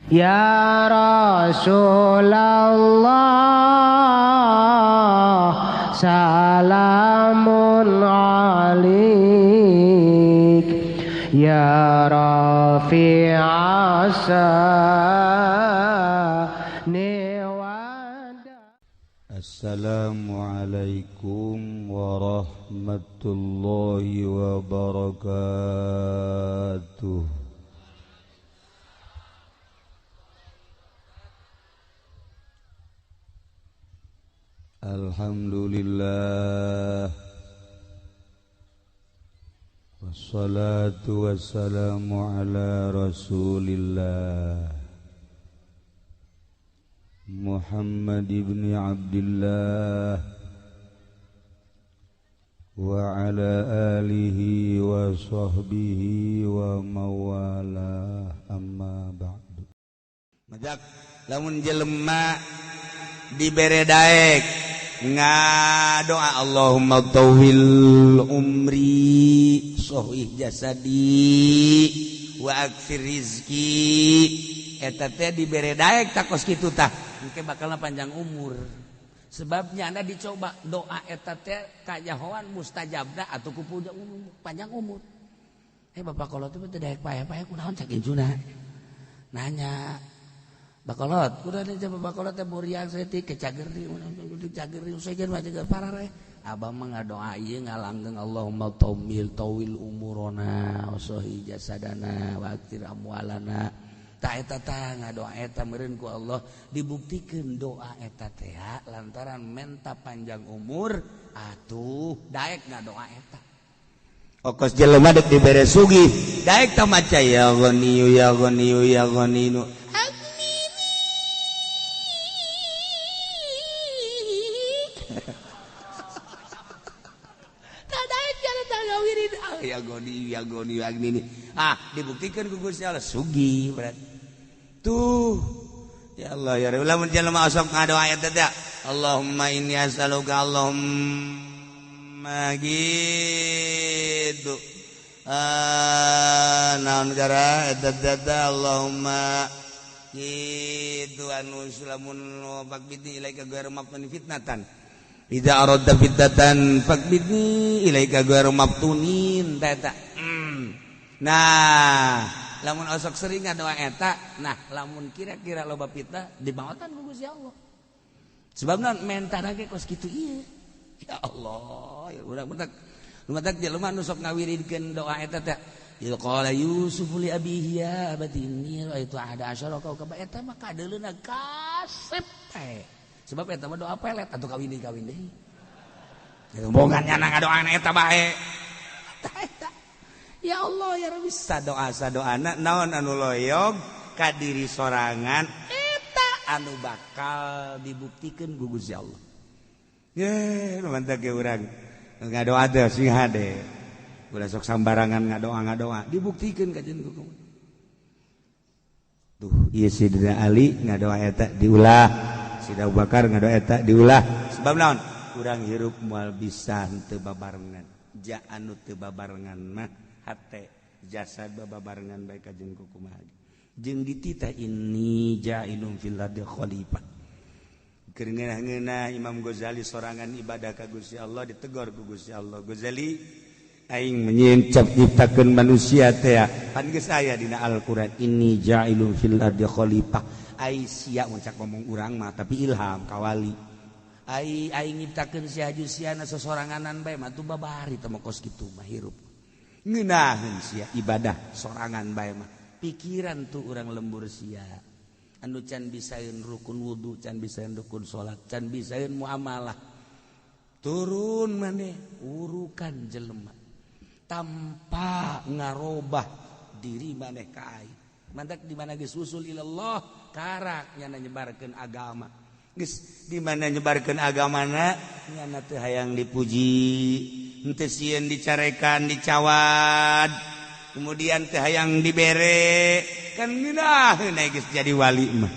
Ya Rasulullah salamun alaik ya rafi'as Assalamualaikum warahmatullahi wabarakatuh. Alhamdulillah, wassalatu wassalamu ala rasulillah Muhammad ibn Abdullah wa ala alihi wa sahbihi wa mawalah, amma ba'du. Majak lamun jelema dibere daek ngadoa Allahumma tawil umri sahih jasadi wa akfir rizki, eta teh dibere daek takos kitu tah engke bakalna panjang umur. Sebabnya anda dicoba doa eta teh kajahoan mustajabna atuh ku panjang umur. Bapak kolot teh daek paeh-paeh kunaon cak injuna nanya bakolot kudu teh bakolot teh muriang saeutik ke cageri cageri sejen mah cager parare. Abah mah ngadoa ieu ngalanggeng Allahumma tawil tawil umurona wasohi jasadana wa aktir amwalana. Ta eta tah ngadoa eta meureun ku Allah dibuktikeun doa eta teh lantaran menta panjang umur atuh daek ngadoa eta. Okos jelema dek dibere sugih daek tah maca ya ghaniyu ya ghaniyu ya ghaninu. Ya goni ya goni agni. Ah, dibuktikan ku Gusti Allah sugih berarti. Tuh. Ya Allah ya Rabbi, lamun jelema osok ngadoa eta teh Allahumma inni as'aluka Allahumma gitu. Naon gara eta teh Allahumma gitu anu lamun faqbidni ilaika ghairu maftunin fitnatan. Idza aradta fitnatan faqbidni ilaika ghairu maftunin eta. Nah, lamun osok sering ngadoa eta, nah lamun kira-kira loba fitnah dimaotan ku Gusti Allah. Sebab naon mentana ge kos kitu ieu. Ya Allah, ya urang mentak lumatak jelema nu sok ngawiridkeun doa eta teh. Ya qala Yusuf li abihi ya abati inni ra'aitu ahada asyara kaukaba, eta mah kadeuleuna kasep teh. Sebab eta mah doa pelet atuh kawin deui kawin deui. Rombongan nyana ngadoana eta bae. Eta. Ya Allah ya Rabbi, sadoa sadoana naon anu loyog ka diri sorangan eta anu bakal dibuktikeun ku Gusti Allah. Ye, nu mantap ge urang ngadoa teh sing hade. Ulah sok sambarangan ngadoa-ngadoa, dibuktikeun ka jeung ku. Tuh, ieu Sidina Ali ngadoa eta diulah. Sida Abu Bakar ngadoa eta diulah. Sebab naon? Urang hirup moal bisa henteu babarengan. Ja anu teu babarengan mah hate jasad babarengan bae ka jeung kumaha. Jeung dititah inni ja'ilun fil ardi khalifah. Keur ngeunah-ngeunah Imam Ghazali sorangan ibadah ka Gusti Allah ditegor ku Gusti Allah. Ghazali aing menyiencap nyiptakeun manusia teh pan geus aya dina Al-Qur'an inni ja'ilun fil ardi khalifah. Ai sia mun cak ngomong urang mah tapi ilham kawali. Ai aing nyiptakeun si haju siana sosoranganan bae mah tuh babari teh mah kos kitu mah hirup. Ngeunaheun sia ibadah sorangan bae mah. Pikiran tuh urang lembur sia. Anu can bisaeun rukun wudu, can bisaeun rukun salat, can bisaeun muamalah. Turun maneh urukan jelema tanpa ngarobah diri maneh ka aing. Mantak di mana geus usul ilallah karak nyana nyebarkeun agama. Geus di mana nyebarkeun agamana nyana teu hayang dipuji, henteu sieun dicarekan, dicawad, kemudian teu hayang dibere, kan ngeunaheun geus jadi wali mah.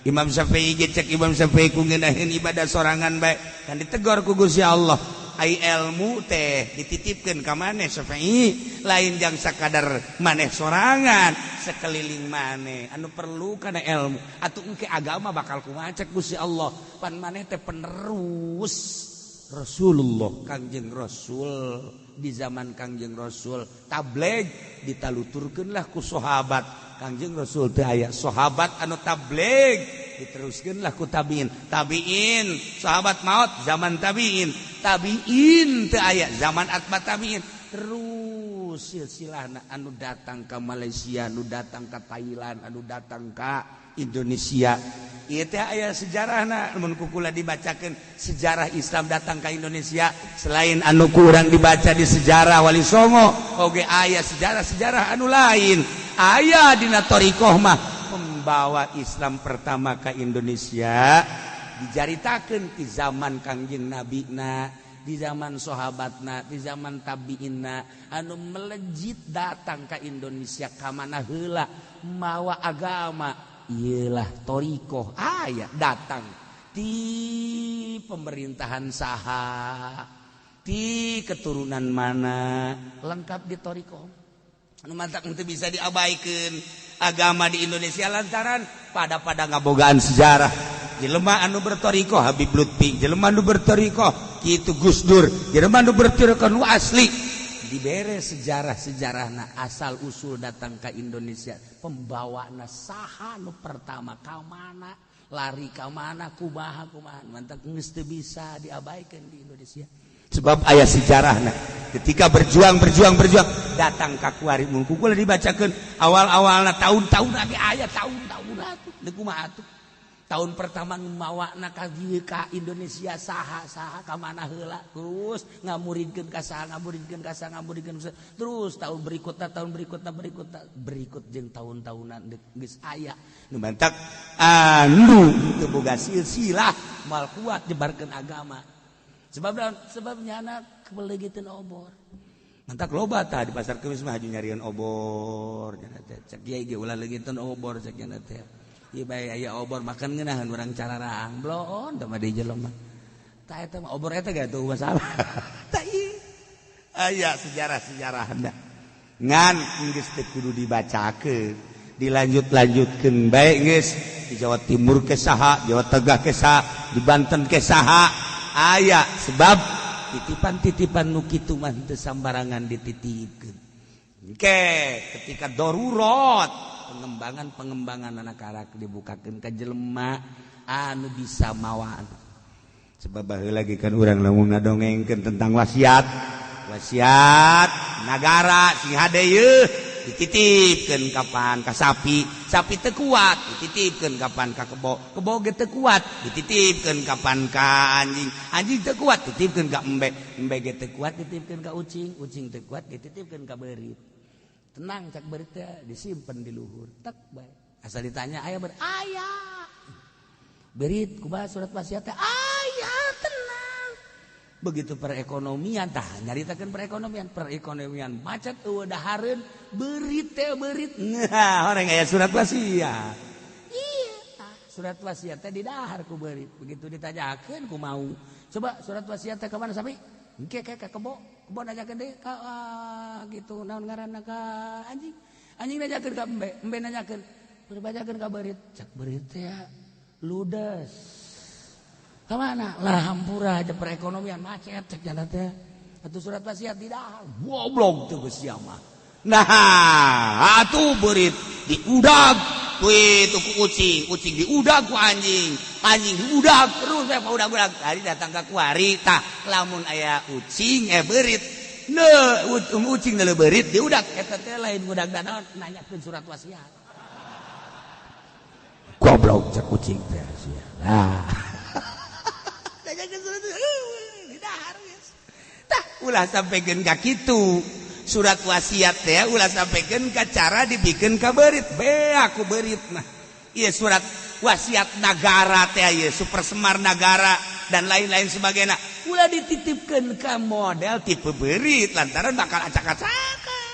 Imam Syafi'i ge cek Imam Syafi'i ku ngeunaheun ibadah sorangan bae, kan ditegor ku Gusti Allah. Ai ilmu teh dititipkeun ka maneh Syafi'i, lain jang sakadar maneh sorangan, sekeliling maneh anu perlu kana ilmu. Atuh engke agama bakal kumaha cek Gusti Allah, pan maneh teh penerus Rasulullah, Kangjeng Rasul. Di zaman Kangjeng Rasul tabligh ditaluturkeun lah ku sahabat. Kangjeng Rasul teh aya sahabat anu tabligh, diteruskeun lah ku tabiin. Tabiin sahabat maut zaman tabiin, tabiin teu aya zaman atba tabiin. Terus silsilahna anu datang ke Malaysia, anu datang ke Thailand, anu datang ke Indonesia. Ieu teh aya sejarahna mun ku kula dibacakeun sejarah Islam datang ke Indonesia, selain anu kurang dibaca di sejarah Wali Songo oge aya sejarah-sejarah anu lain. Aya dina thoriqoh mah pembawa Islam pertama ke Indonesia dicaritakeun di zaman Kangjeng Nabi na, di zaman sahabatna, di zaman tabiinna, anu melejit datang ke Indonesia ka mana heula mawa agama iyalah thoriqoh. Aya datang di pemerintahan saha, di keturunan mana, lengkap di thoriqoh. Anu mantak teu bisa diabaikan agama di Indonesia lantaran pada ngabogaan sejarah. Jelema anu berthoriqoh Habib Lutfi, jelema anu berthoriqoh kitu Gus Dur, jelema anu berthoriqoh nu asli dibere sejarah-sejarahna asal usul datang ke Indonesia, pembawana saha nu pertama, ka mana lari, ka mana, kumaha kumaha. Mantak geus teu bisa diabaikan di Indonesia sebab aya sejarahna. Ketika berjuang berjuang berjuang datang ka kuari, mun ku kula dibacakeun awal-awalna tahun-tahun abi aya tahun-tahun atuh deuk kumaha atuh. Tahun pertama mawana ka dieu ka Indonesia saha saha, ka mana heula, terus ngamuridkeun ka saha, ngamuridkeun ka saha, ngamuridkeun ka saha. Terus tahun berikutna, tahun berikutna, berikutna, berikut jeung tahun-tahunan geus aya nu mantak anu teu boga silsilah moal kuat nyebarkeun agama. Sebab naon? Sebab nyana kebeleugiteun obor. Mantak loba tah di pasar Kemis mah haju nyarian obor nya teh. Cek kiai ge ulah leungiteun obor cek nya teh. Ieu bae aya obor makan ngeunaheun urang cararaang bloon teh mah di jelema. Tah eta mah obor eta ge atuh masalah. Tah ieu aya sejarah-sejarahna. Ngan geus teu kudu dibacakeun, dilanjut-lanjutkeun bae geus di Jawa Timur ke saha, Jawa Tengah ke saha, di Banten ke saha aya, sebab titipan-titipan nu kitu mah teu sambarangan dititipkeun. Engke ketika darurat pengembangan-pengembangan anak karak dibukakeun ka jelema anu bisa mawa. Sebab baheula lagi kan urang lamun ngadongengkeun tentang wasiat, wasiat nagara sing hade yeuh dititipkeun kapan ka sapi, sapi teu kuat dititipkeun kapan ka kebo, kebo ge teu kuat dititipkeun kapan ka anjing, anjing teu kuat dititipkeun ka embe, embe ge teu kuat dititipkeun ka ucing, ucing teu kuat dititipkeun ka beurit. Tenang cak beurit teh disimpen di luhur, tek bae. Asal ditanya aya ber aya. Beurit kumaha surat wasiat teh? Aya, tenang. Begitu perekonomian tah nyaritakeun perekonomian, perekonomian macet eueuh dahareun, beurit teh beurit. Nah, orang aya surat wasiat. Iya, tah surat wasiat teh didahar ku beurit. Begitu ditanyakeun ku mau. Coba surat wasiat teh ka mana sapi? Engke ke ka kebo. Kebo nanyakeun deui ka gitu naon ngaranna ka anjing. Anjing nanyakeun ka embe, embe nanyakeun. Dibacakeun ka beurit. Cak beurit teh ludes. Kemana? Lah hampura aja perekonomian macet cek jana teh. Atuh surat wasiat didahar. Goblok teu geus sia mah. Nah, atuh beurit diudag ku itu ku ucing, ucing diudag ku anjing, anjing diudag terus bae udag-udag. Tadi datang ka kuari tah lamun aya ucing beurit. Ne ucing neuleuh beurit diudag eta teh lain ngudag danaon nanyakeun surat wasiat. Goblok cek ucing teh sia. Nah. Nanyakeun surat didahar geus. Tah ulah sampaikan ka kitu. Surat wasiat teh ulah sampaikan ka cara dibikeun ka beurit. Be aku beurit mah. Ieu surat wasiat nagara teh ieu Super Semar Nagara dan lain-lain sebagainya. Ulah dititipkeun ka model tipe beurit lantaran bakal acak-acakan.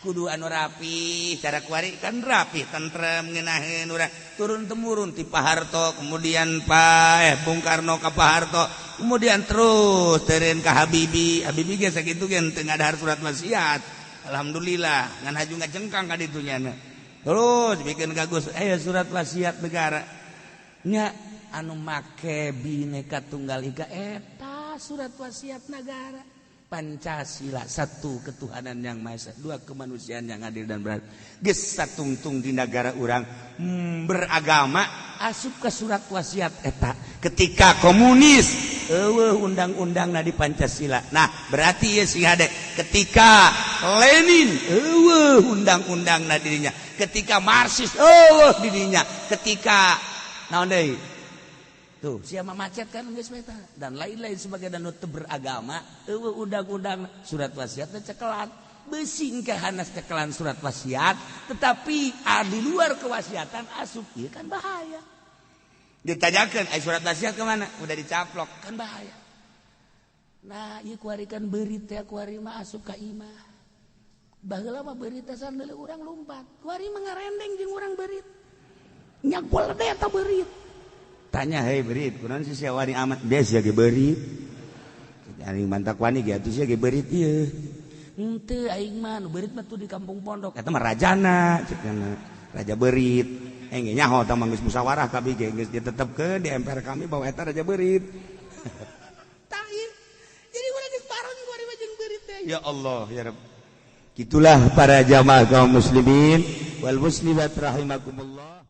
Kudu anu rapi, cara kuari kan rapi, tentrem, ngenaheun urang turun temurun ti Pak Harto, kemudian Pak Bung Karno ka Pak Harto, kemudian terus teureun ka Habibie. Habibie ge sakitu ge teu ngadahar surat wasiat. Alhamdulillah, ngan haju ngajengkang ka ditu nya. Terus bikin kagus, ayo surat wasiat negara. Nya anu make Bhinneka Tunggal Ika eta surat wasiat negara. Pancasila, satu ketuhanan yang maha esa, dua kemanusiaan yang adil dan beradab. Geus satungtung di negara urang beragama asup ke surat wasiat eta. Ketika komunis eueuh undang-undangna di Pancasila. Nah, berarti ieu sing hade ketika Lenin eueuh undang-undangna dirinya, ketika Marxis eueuh dirinya, ketika naon deui? Tuh, siapa macet kan geus meta dan lain-lain sebagai dan teu beragama eueuh undang-undang surat wasiatna cekelan. Besing ke hanas cekelan surat wasiat, tetapi di luar kewasiatan asup, ieu kan bahaya. Ditanyakeun, ai surat wasiat kemana? Udah dicaplok, kan bahaya. Nah, ieu kuari kan beurit teh, kuari mah asup ka imah. Baheula mah beurit teh sandele urang lumpat. Kuari mah ngarendeng jeung urang beurit. Nyagol teh eta beurit. Tanya, hei beurit, kunaon sih sia wani amat? Dia sia ge beurit. Aing mantak wani ge atuh sia ge beurit ieu. Henteu, aing mah nu beurit mah tuh di kampung pondok. Eta mah rajana, cek raja beurit. Engge nyaho tah mah geus musyawarah kabeh ge geus ditetepkeun di MPR kami bahwa eta raja beurit. Tah ieu. Jadi urang geus bareng kuari mah jeung beurit teh. Ya Allah, ya Rabb. Gitulah para jamaah kaum muslimin wal muslimat rahimakumullah.